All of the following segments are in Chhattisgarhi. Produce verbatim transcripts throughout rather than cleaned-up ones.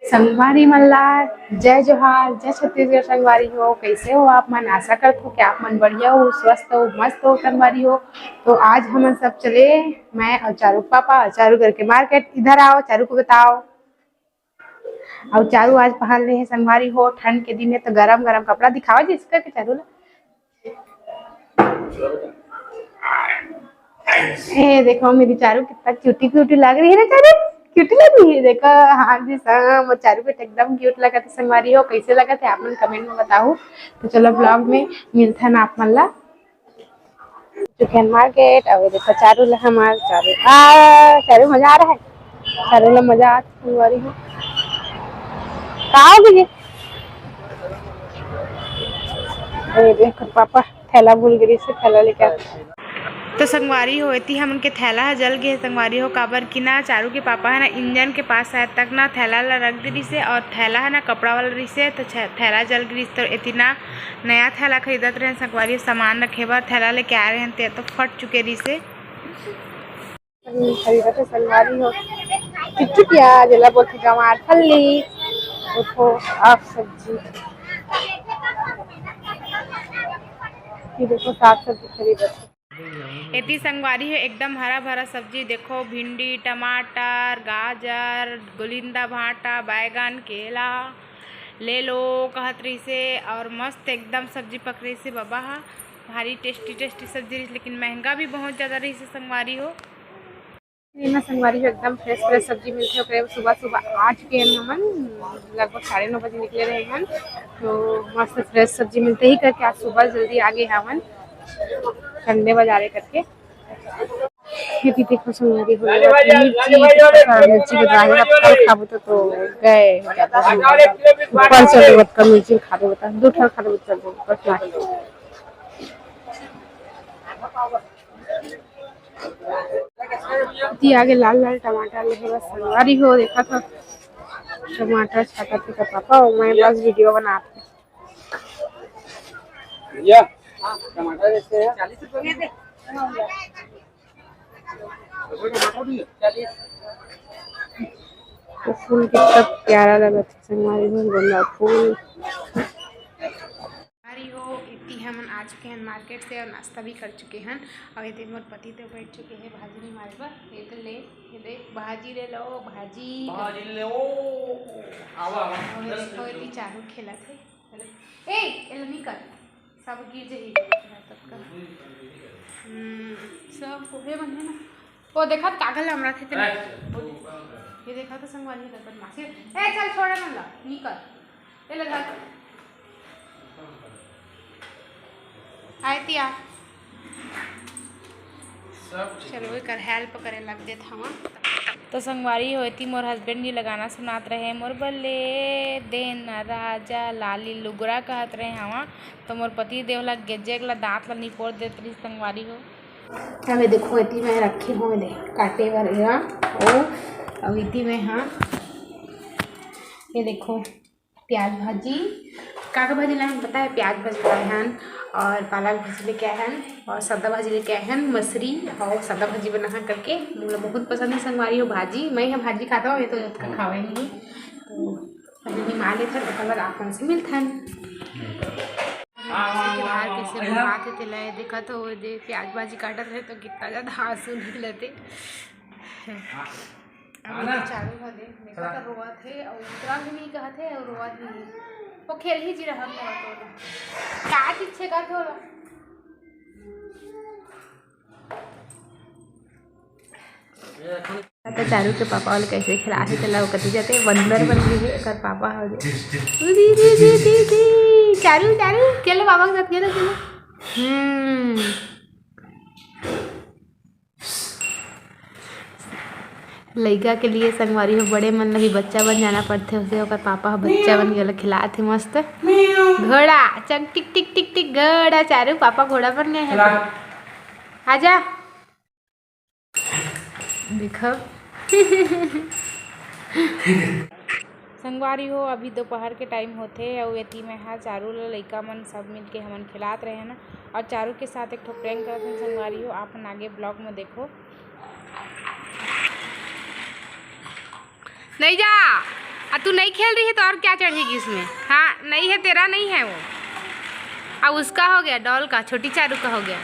संगवारी मन ला जय जोहार, जय छत्तीसगढ़। संगवारी हो, कैसे हो आप मन? आशा करत हो कि आप मन बढ़िया हो, स्वस्थ हो, मस्त हो संगवारी हो। तो आज हमन सब चले, मैं और चारू पापा और चारू करके मार्केट। इधर आओ, चारू को बताओ। और चारू आज पहन ले है संगवारी हो, ठंड के दिन है तो गरम गरम कपड़ा दिखावा जी इसका के चारू ला। ए देखो मेरी चारू कितना क्यूटी क्यूटी लग रही है ना चारू, क्यूटी लग रही है। देखो हाँ जी सब, वो चारू बेटा एकदम क्यूट लगत है संगवारी हो। कैसे लगत है आप मन कमेंट में बताओ। तो चलो ब्लॉग में मिलथन आप मन ला। चुकेन मार्केट। अब देखो चारू ला हमार चारू, आ चारू मजा आ रहा है, चारू ला मजा आ संगवारी हो। का हो गई? ए देख पापा थैला भूल गई से थैला लेके आ। तो संगवारी हो, एती हमन के थैला ह जल गे हे संगवारी हो, काबर कि ना चारू के पापा ह ना इंजन के पास शायद तक ना थैला ला रख दे रिसे और थैला ह ना कपड़ा वाला रिसे, तो छ-, थैला जल गे रिसे, तो एती ना नया थैला खरीदत रहे संगवारी हो, सामान रखे बर थैला लेके आए रहे, ते तो फट चुके रिसे। खरीदत हे संगवारी हो, किट्टू प्याज, एला बोलथे गंवार फल्ली, देखो आप सब्जी, ये देखो साग सब्जी खरीदत हे। एती संगवारी हो एकदम हरा भरा सब्जी, देखो भिंडी, टमाटर, गाजर, गोलिंदा भांटा, बैगन, केला ले लो कहत रहिसे और मस्त एकदम सब्जी पकड़े से बाबा हा। भारी टेस्टी टेस्टी सब्जी रहिस, लेकिन महंगा भी बहुत ज्यादा रहिसे संगवारी हो। एमा संगवारी हो एकदम फ्रेश फ्रेश सब्जी मिलथे, ओकरे सुबह सुबह आ चुके हन हमन, लगभग साढ़े नौ बजे निकले रहे हन, तो मस्त फ्रेश सब्जी मिलथे ही करके आज सुबह जल्दी आ गे हवन संडे बाजारे करके। ये भी देखो संगवारी हो, मिर्ची, मिर्ची के दाही अब कल खाबो तो, तो गए हो जाता है। ऊपर चल देबो, कल मिर्ची खा देबो, तो दो ठन खा देबो, चल देबो, बस ना। इति आगे लाल लाल टमाटर ले हे बस संगवारी हो, देखत हो टमाटर छाटत हे का पापा, अउ मैं बस वीडियो बनात हे। भैया, टमाटर कैसे है? चालीस रुपए में दे। वो फूल कितना प्यारा लगत हे संगवारी हो, गेंदा फूल। संगवारी हो, इति हमन आ चुके हन मार्केट से और नाश्ता भी कर चुके हन। और ये मोर पति तो बैठ चुके हैं भाजी निमारे बर। ये तो ले, ये दे भाजी ले लो, भाजी। भाजी ले लो। आवा, आवा। और इसको इति चारू खेलत हे। ए, एला नहीं कर। सब गिर जाही। हम्म, सब कोहे मन है ना। वो देखा तो कागल हमरा थे तेने। अच्छा। ये देखा तो संगवारी है बदमाशी। ए, चल छोड़े मन ला, निकल। ए ले धर। आए तिया। सब ठीक। चलो, एकर हेल्प करे लग देत हवा। तो संगवारी हो, एती मोर हस्बैंड जी ला गाना सुनात रहे, मोर बल्ले देना राजा लाली लुगरा कहत रहे हवा। तो मोर पति देव ला गेजेक ला दांत ला निपोर देत रही संगवारी हो। अबे देखो, एती मैं रखे हो ले काटे बर एला, ओ, अब एती मैं, हाँ, ये देखो, प्याज भाजी, का का भाजी लाए हन पता है? प्याज भाजी लाए हन और पालक भाजी लेके आए हन और सादा भाजी लेके आए हन, मसरी और सादा भाजी बना है करके। मोला बहुत पसंद है संगवारी हो भाजी, मैं ह भाजी खाता हूँ, ये तो जतका खावे नहीं। तो अभी निमा लेथन, ओकर बाद आप मन से मिलथन। के बाहर कैसे घुमात हे तेला ये देखत हो, दे प्याज भाजी काटत रहे तो कितना ज्यादा आंसू निकलते। अब ये चालू हो दे, देखा तो रोवत हे, और उतरा भी नहीं कहत हे, और रोवत भी नहीं। वो खेल ही जी रहा था तो। का चीज छे का थोड़ा? तो चारू के पापा वाले कैसे खिला हे, चला वो कति जाते, बंदर बन गई है, कर पापा हो गए। दी, दी, दी, दी, दी। चारू, चारू, खेलो पापा के साथ, खेलो, खेलो। हम्म। लइका के लिए संगवारी हो, बड़े मन ल भी बच्चा बन जाना पड़थे, उसे ओकर पापा ह बच्चा बन गेला, खिलात हे मस्त। घोड़ा, चंग टिक टिक टिक टिक, घोड़ा चारू, पापा घोड़ा बन गए हैं। आजा। देखो। संगवारी हो, अभी दोपहर के टाइम होथे अउ एती मैं हा चारू ल लइका मन सब मिल के हमन खिलात रहे ना, अउ चारू के साथ एक ठो prank करत हन संगवारी हो, आप मन आगे vlog में देखो। नहीं जा। आ, तू नहीं खेल रही है तो और क्या चढ़ेगी इसमें? हाँ, नहीं है, तेरा नहीं है वो। अब उसका हो गया, डॉल का, छोटी चारू का हो गया।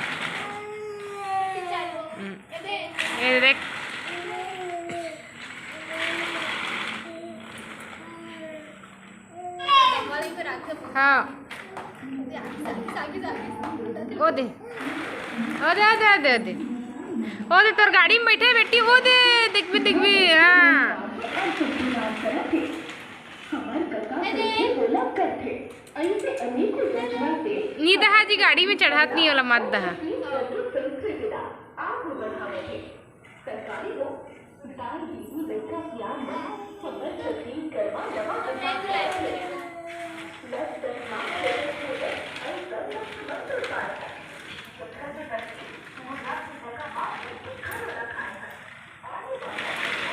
हम्म। ये देख। हाँ। ओ दे, ओ दे, ओ दे, ओ दे, ओ दे, तोर गाड़ी में बैठे बेटी, ओ दे, देखबी, देखबी, हाँ। नी दहा जी, गाड़ी में चढ़ात नहीं वाला मत दहा।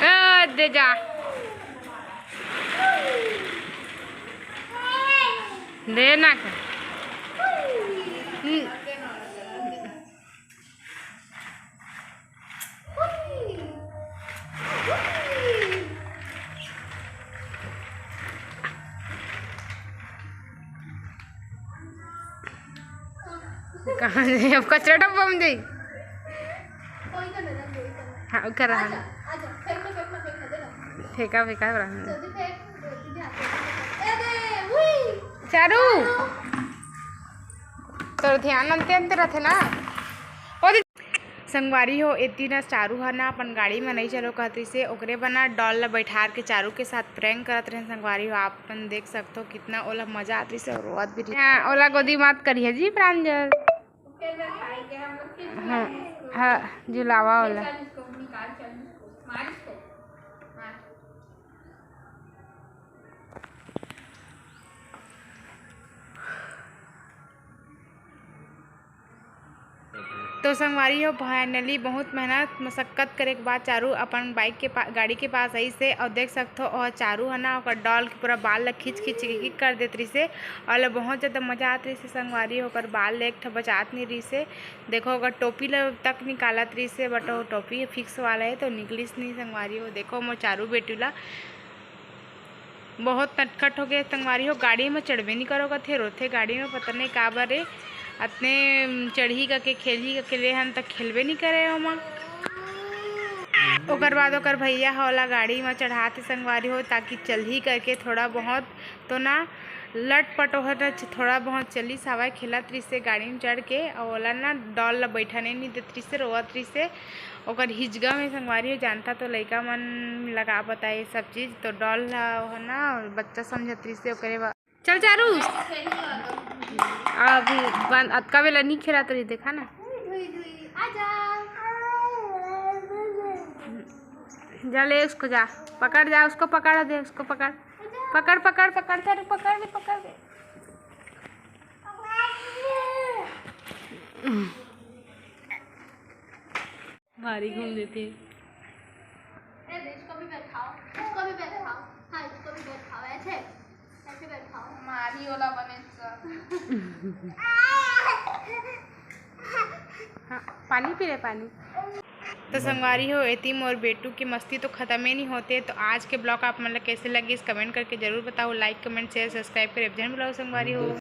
ए, दे जा। दे ना कर। हम्म। कहाँ जाई? अब कचरा डब्बा में जाई। हाँ, ओकर रहन। फेंका, फेंका रहन। चारू, तोर ध्यान अंते अंते रथे ना। ओ दे-, संगवारी हो, एती ना चारू ह ना अपन गाड़ी म नइ चलो कहत रिसे, ओकरे बर ना डॉल ल बैठार के चारू के साथ prank करत रहे संगवारी हो। आप अपन देख सकथो कितना ओला मजा आत रिसे, रोवत भी रिसे। हाँ, ओला गोदी मात करिहे जी प्रांजल। हाँ, हाँ, झुलावा ओला। तो संगवारी हो, finally बहुत मेहनत मशक्कत करे के बाद चारू अपन bike के पा-, गाड़ी के पास आइस हे। और देख सकथो, और चारू है ना, ओकर डॉल के पूरा बाल ला खींच खींच के एक एक कर देत रहिस हे। और ला बहुत ज़्यादा मजा आत रहिस हे संगवारी हो, ओकर बाल ला एक ठो बचात नहीं रहिस हे। देखो, ओकर टोपी ला तक निकालत रहिस हे, but वो टोपी fix वाला है तो निकलिस नहीं संगवारी हो। देखो, मोर चारू बेटू ला बहुत नटखट हो गए संगवारी हो, गाड़ी में चढ़बे नहीं करो कथे, रोथे गाड़ी में, पता नहीं काबर रे। अतने चढ़ही कके खेलही कके ले हन त खेलबे नहीं करे ओमा। ओकर बाद ओकर भैया ह ओला गाड़ी में चढ़ाथे संगवारी हो, ताकि चलही करके थोड़ा बहुत तो ना लटपट ओहर थोड़ा बहुत चलिस हवय, खेलत रहिस हे गाड़ी में चढ़ के, अउ ओला ना डॉल ला बैठने नहीं देत रहिस हे, रोवत रहिस हे। ओकर हिजगा में संगवारी हो जानता तो लइका मन लगा बताए सब चीज, तो डॉल ला ओह ना बच्चा समझत रहिस हे, ओकरे बा-, चल चारू, अभी बन-, अतका बेला नहीं खेलत रही, देखा ना। जा ले उसको, जा पकड़, जा उसको पकड़ दे, उसको पकड़, पकड़, पकड़, पकड़, चारू पकड़ दे, पकड़ दे। भारी घूम देते। ए, इसको भी बैठाओ, इसको भी बैठाओ, हाँ, इसको भी बैठाओ, ऐसे, ऐसे बैठाओ। मारी ओला बने सा। हाँ, पानी पी ले, पानी। तो संगवारी हो, एती मोर बेटू की मस्ती तो खत्म ही नहीं होते। तो आज के vlog आप मन ला कैसे लगिस, comment करके जरूर बताओ। Like, comment, share, subscribe करे, जन बुलाओ संगवारी हो।